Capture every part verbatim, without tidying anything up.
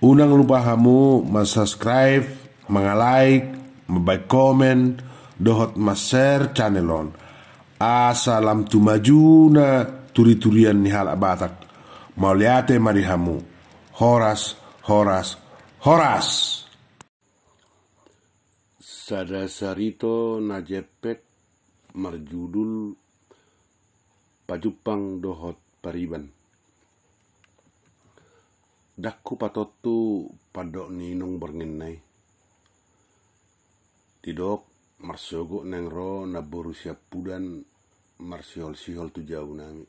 Unang lupa hamu ma-subscribe, manga-like, mambaen komen, dohot ma-share channel on. Asa lam tu majuna turi-turian ni halak Batak. Mauliate ma di hamu. Horas, horas, horas. Sada sarito na jempek marjudul Pajumpang dohot Pariban. Ndang hupatontu pandok ni inong borngin na i. Didok marsogot naeng ro namboru siampudan marsihol-sihol tu jabu nami.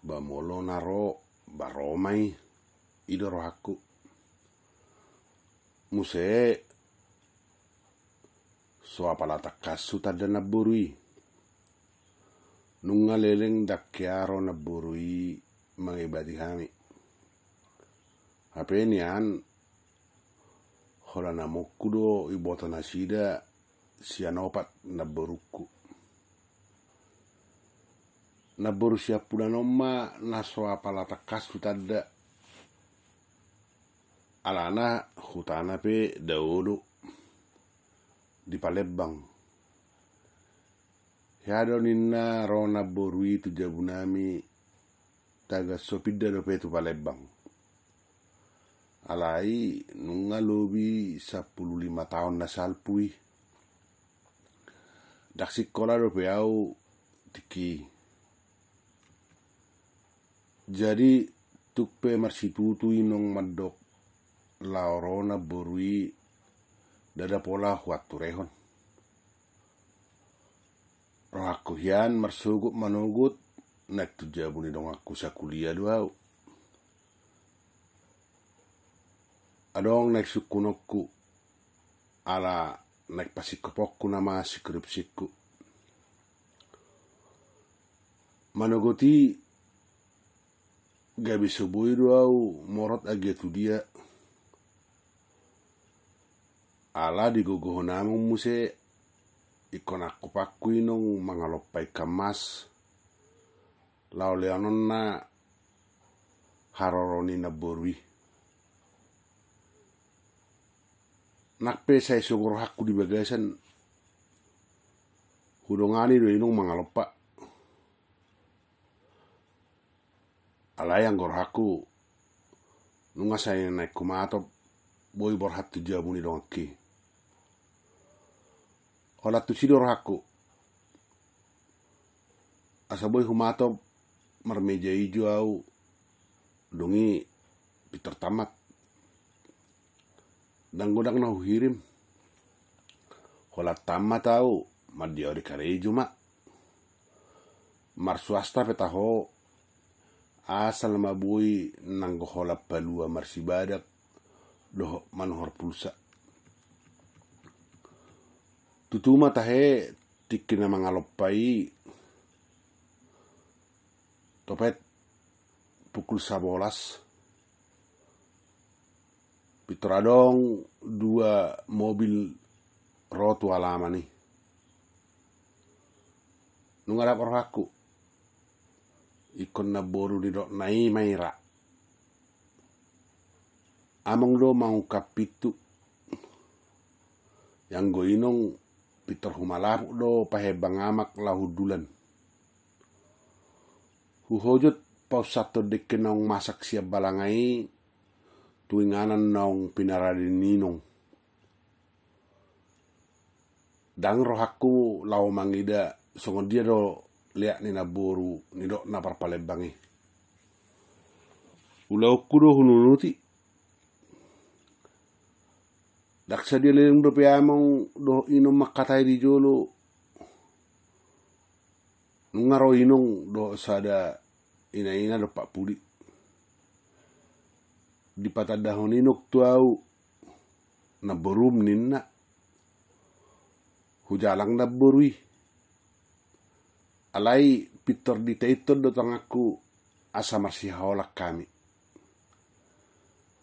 Ba molo na ro, ba ro ma i, i do rohangku. Muse, so apala tangkas hutanda namboru i. Nunga leleng ndang hea ro namboru i mangebati hami. Hape nian, holan amonku do iboto nasida sian opat namborungku. Namboru siampudan on ma na so apala tangkas hutanda. Alana hutana pe dao do di Palembang. Hea do ninna ro namboru i tu jabu nami, tagan so pinda dope tu Palembang. Alai nunga lobi sampulu lima taon na salpu i. Ndang sikola dope au tingki i. Jadi tung pe marsitutu inong mandok laho ro namboru i, ndada pola huanturehon. Rohangku hian marsogot manogot, naeng tu jabu ni donganku sakuliah do au. Adong naeng sungkunonku, ala naeng pasingkoponku nama skripsingku. Manogot i gabe so boi do au morot agia tu dia. Ala digogohon among muse, ingkon angkup angku inong mangalompa ikan mas laho lehononna haroro ni namboru i. Nang pe sai songon rohangku di bagasan, hudongani do inong mangalompa. Alai anggo rohangku, nunga sai naeng humatop, boi borhat tu jabu ni donganki. Holan tusi do rohangku. Asa boi humatop marmeja ijo au, dung i pintor tamat. Ndang godang na huhirim. Holan tamat au, mandiao di karejo ma. Marswasta pe taho, asal ma boi nanggo holan palua marsibadak dohot manuhor pulsa. Tutu ma tahe tingki na mangalompa i, topet pukul sabolas. Pintor adong dua mobil ro tu alaman i. Nunga dapot rohangku. Ingkon namboru nidokna i ma i ra. Among do mangungkap pintu. Anggo inong pintor humalapuk do pahembang amak laho hundulan. Huhojot paunsathon dengke naung masak sian balanga i tu inganan naung pinarade ni inong. Ndang rohangku laho mangida songon dia do leak ni namboru nidokna parpalembang i. Ulaonku do hununuti. Ndang sadia leleng dope among dohot inong mangkatai di jolo. Nunga ro inong dohot sada ina-ina dompak pudi. Dipatandahon inong tu au, namborum ninna. Hujalang namboru i. Alai pintor ditaithon do tanganku asa marsihaholan hami.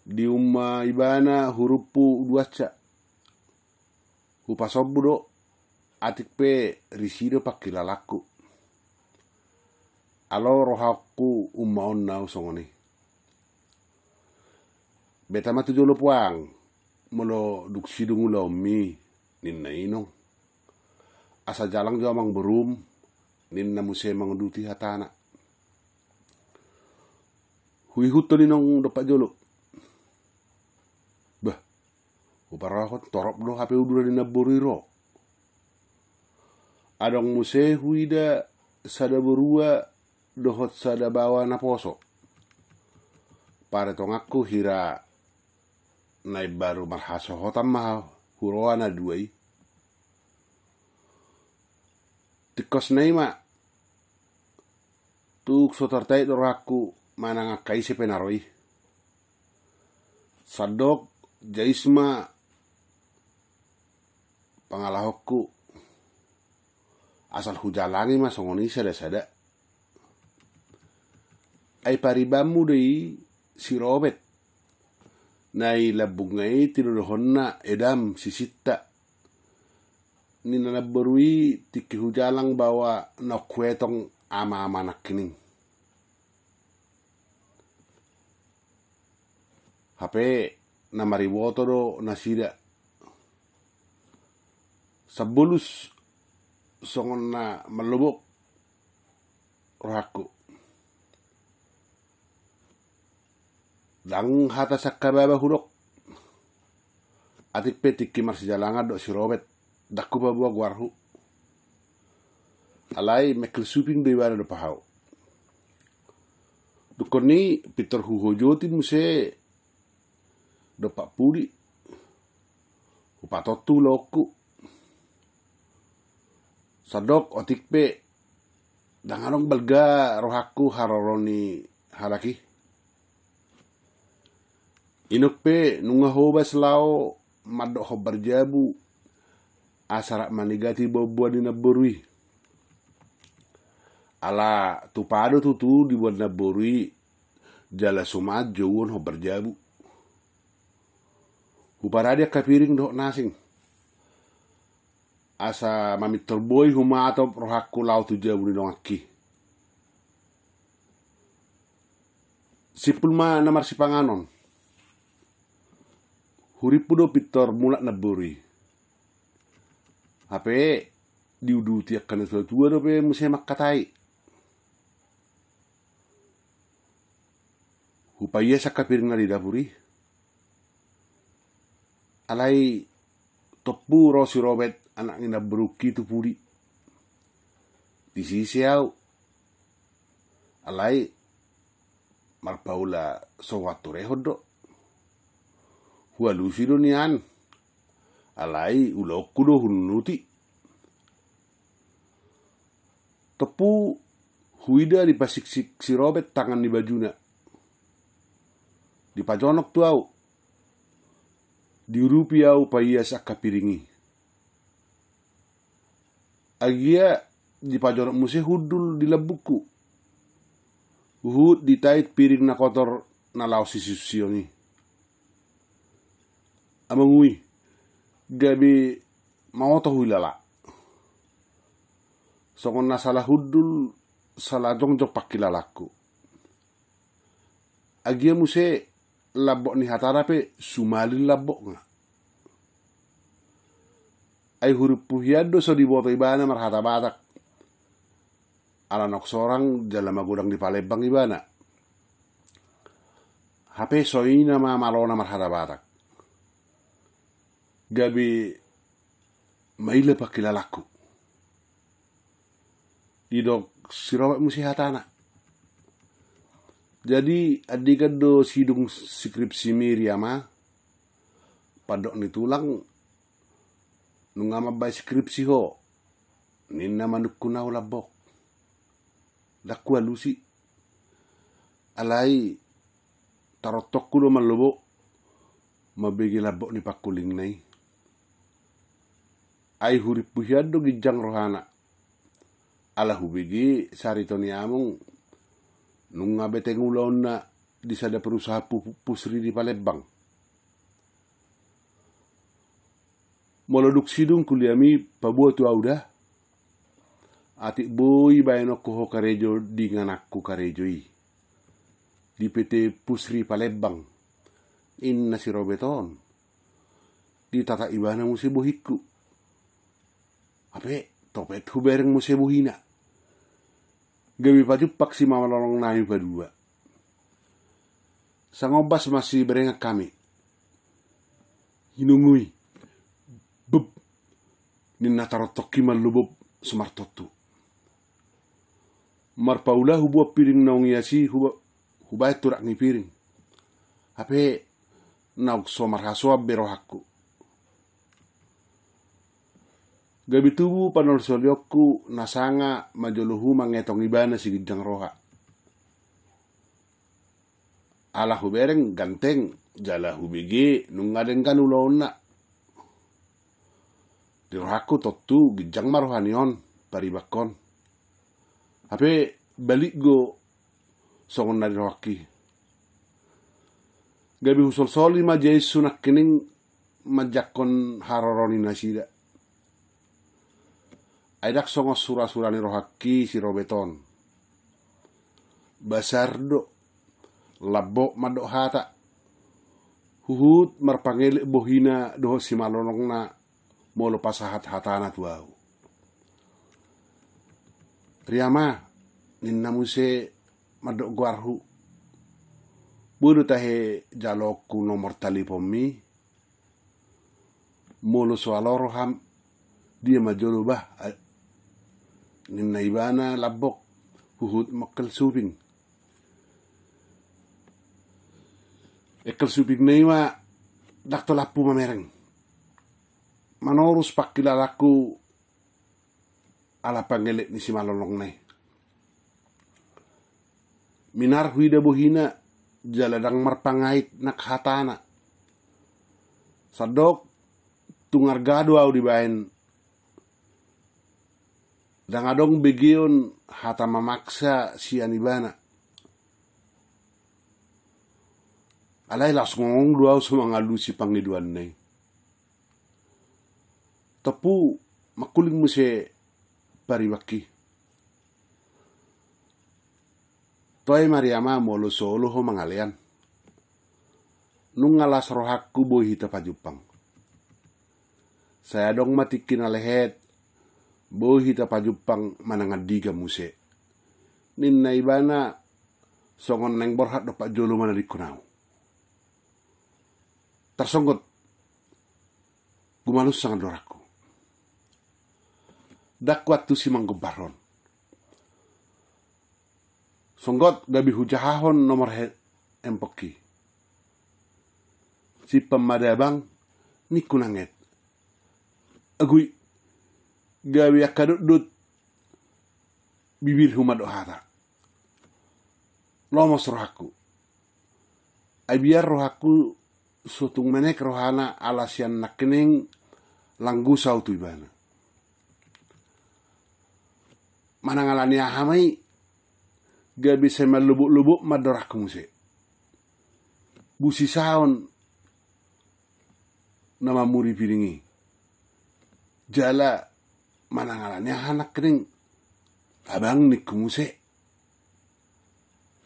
Di uma ibana hurumpu duansa. Hupasombu do, atik pe risi do pangkilalangku. Alo rohangku umma on nau songon i. Beta ma tu jolo puang, molo dung sidung ulaonmi, ninna inong. Asa jalang jo amang borum, ninna muse manguduti hatana. Huihuthon inong dompak jolo. Bah, huparohahon torop do hape uduran ni namboru i ro. Adong muse huida sada borua dohot sada baoa naposo. Paretonganku hira na imbaru marhasohotan ma huroha na dua i. Tingkosna i ma, tung so tartait do rohangku manang angka ise pe na ro i. Sandok jais ma pangalahonku, asal hujalangi ma songon i sada-sada. Ai paribanmu do i si Robet. Na i lambungna i tinodohonna Edam sisinta. Ninna namboru i tingki hujalang baoa naung huetong ama-ama nangkining. Hape na mariboto do nasida. Sambolus songon na mallobok rohangku. Ndang hata sangkababa hudok. Atik pe tingki marsijalangan do si Robet, ndang hupaboa goarhu. Alai Michael Suping do ibana dompak ahu. Dungkon i pintor huhojoti muse dompak pudi. Hupatontu ulaonku. Sandok otik pe ndang adong balga rohangku haroro ni halak i. Inok pe nunga hobas laho mandok hombar jabu asa rap manigati boan-boan ni namboru i. Ala tupa do tutu diboan namboru i jala suman jouon hombar jabu. Huparade angka piring dohot nasing. Asa mamintor boi humatop rohangku laho tu jabu ni donganki. Simpul ma na marsipanganon. Hurimpu do pintor mulak namboru i. Hape diuduti angka na tua-tua dope muse mangkatai. Hupaias angka piring na di dapur i. Alai tompu ro si Robet anak ni namborungki tu pudi. Disi ise ahu. Alai marpaula so huanturehon do. Hualusi do nian. Alai ulaonku do hununuti. Tompu huida dipasiksik si Robet tangan ni bajuna. Dipajonok tu ahu. Diurupi ahu paias angka piring i. Agia dipajonok muse hundul di lambungku. Huhut ditait piring na kotor na laho sisusion i. Amang ui, gabe maoto huilala. Songon na sala hundul, sala jongjong pangkilalangku. Agia muse lambok ni hatana pe sumalin lambokna. Ai hurimpu hian do so diboto ibana marhata Batak. Ala naung sorang jala magodang di Palembang ibana. Hape so i nama malona marhata Batak. Gabe maila pangkilalangku. Didok si Robet muse hatana. Jadi andigan do sidung skripsimi ri ama. Pandok ni tulang, nunga mambaen skripsi ho, ninna manungkun ahu lambok. Ndang hualusi. Alai tarontokku do mallobok mambege lambok ni pangkulingna i. Ai hurimpu hian do ginjang rohana. Ala hubege sarito ni among nunga beteng ulaonna di sada perusahaan pupuk pusri di Palembang. Molo dung sidung kuliami paboa tu ahu da. Atik boi baenonku ho karejo di ingananku karejo i. Di P T Pusri Palembang. inna si Robet on. Ditatap ibana muse bohingku. Hape topet hubereng muse bohina. Gabe pajumpang simalolong nami padua. Sangombas masiberengan hami. Inungui. Beb. Ninna tarontokki mallobop so martontu. Marpaula hubuat piring naung iasi huba-, hubaen turak ni piring. Hape naung so marhasoan be rohangku. Gabe tubu panolsolionku na sanga manjolo hu mangetong ibana si ginjang roha. Ala hubereng ganteng, jala hubege nunga denggan ulaonna. Di rohangku tontu ginjang ma roha ni on, paribangkon. Hape balik do songon na di rohangki. Gabe husolsoli ma jainsu nangkining manjangkon haroro ni nasida. Ai ndang songon surasura ni rohangki si Robet on. Basar do, lambok mandok hata. Huhut marpangelek bohina dohot simalolongna molo pasahat hatana tu ahu. Riama, ninna muse mandok goarhu. Boi do tahe jaloonku nomor taliponmi. Molo so alo roham, dia ma jolo bah, a-, ninna ibana lambok, huhut mongkel suping. Engkel supingna i ma ndang tolap hu mamereng. Manorus pangkilalaanku ala pangelek ni simalolongna i. Minar huida bohina jala ndang marpangait nang hatana. Sandok tung arga do ahu dibaen. Ndang adong begeon hata mamaksa sian ibana. Alai laos ngongong do ahu so mangalusi pangidoanna i. Tompu mangkuling muse paribangki. Toe ma Riama molo so olo ho mangalean. Nunga las rohangku boi hita pajumpang. Sai adong ma tingki na lehet, boi hita pajumpang manang andigan muse. Ninna ibana songon naeng borhat dompak jolo manadingkon ahu. Tarsonggot, gumalunsang andorangku. Ndang huantusi manggombarhon. Songgot gabe hujahahon nomor he-, hempongki. Simpan ma da abang, ningku nanget. Agui, gabe angka dotdot bibirhu mandok hata. Lomos rohangku. Ai biar rohangku so tung menek rohana ala sian nangkining langgus ahu tu ibana. Manang ala ni aha ma i, gabe sai mallobot-lobot ma andorangku muse. Busi saon na mamuri piring i. Jala manang ala ni aha nangkining abang ningku muse.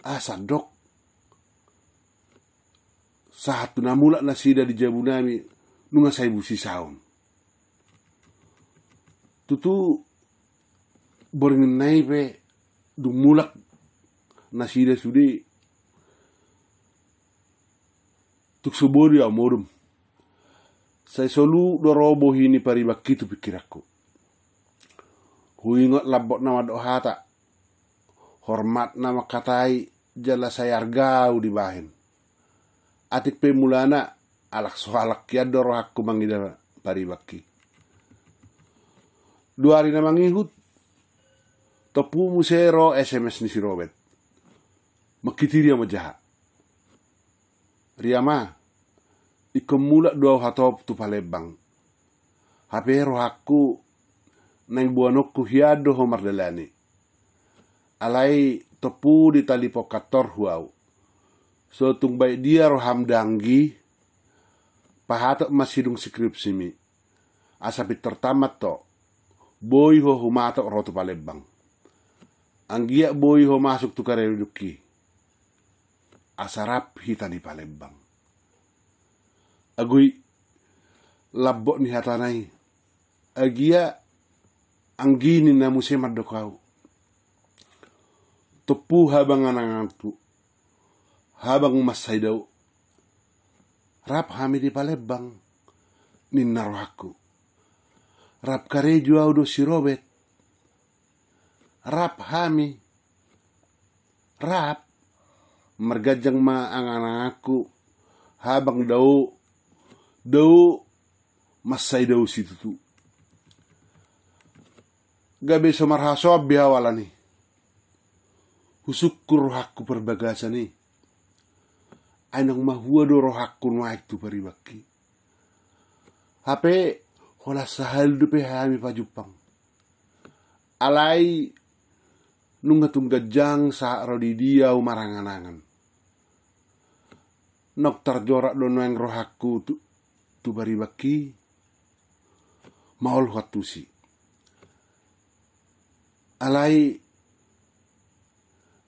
Ah, sandok. Sahat tu na mulak nasida di jabu nami, nunga sai busi saon. Tutu borngin nai pe dung mulak nasida sude tung so boi do ahu modom. Sai solu do ro bohi ni paribangki tu pingkiranku. Huingot lambok na mandok hata. Hormat na mangkatai jala sai arga ahu dibahen. Atik pe mulana alak so halak hian do rohangku mangida paribangki. Dua ari na mangihut, tompu muse ro S M S ni si Robet. Mangkitiri ahu manjaha. Riama, ingkon mulak do ahu hatop tu Palembang. Hape rohangku naeng boanonku hian do ho mardalani. Alai tompu ditalipon kantorhu ahu. So tung baen dia roham da anggi, pahatop ma sidung skripsimi. Asa pintor tamat ho, boi ho humatop ro tu Palembang. Anggiat boi ho masuk tu karejo dungki. Asa rap hita di Palembang. Agoi, lambok ni hatana i. Agia anggi ninna muse mandok au. Tompu habang ananganku, habang mansai dao. Rap hami di Palembang, ninna rohangku. Rap karejo au dohot si Robert. Rap hami. Rap. Marganjang ma angananganku. Habang dao. Dao. Mansai dao situtu. Gabe so marhasoan be au alani. Husungkun rohangku parbagasan i. Ai naung mahua do rohangku nuaeng tu paribanki. Hape holan sahali dope hami pajumpang. Alai nunga tung ganjang sahat ro di dia au maranganangan. Naung tarjorat do nuaeng rohangku tu, tu paribanki. Maol ho antusi. Alai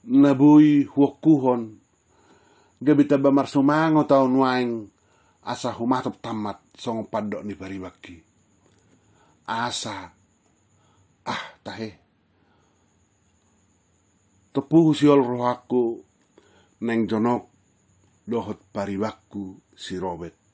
na boi huongkuhon, gabe tamba marsumangot au nuaeng asa humatop tammat songon pandok ni paribanki. Asa, ah, tahe. Tompu husiol rohangku naeng jonok dohot paribanku si Robert.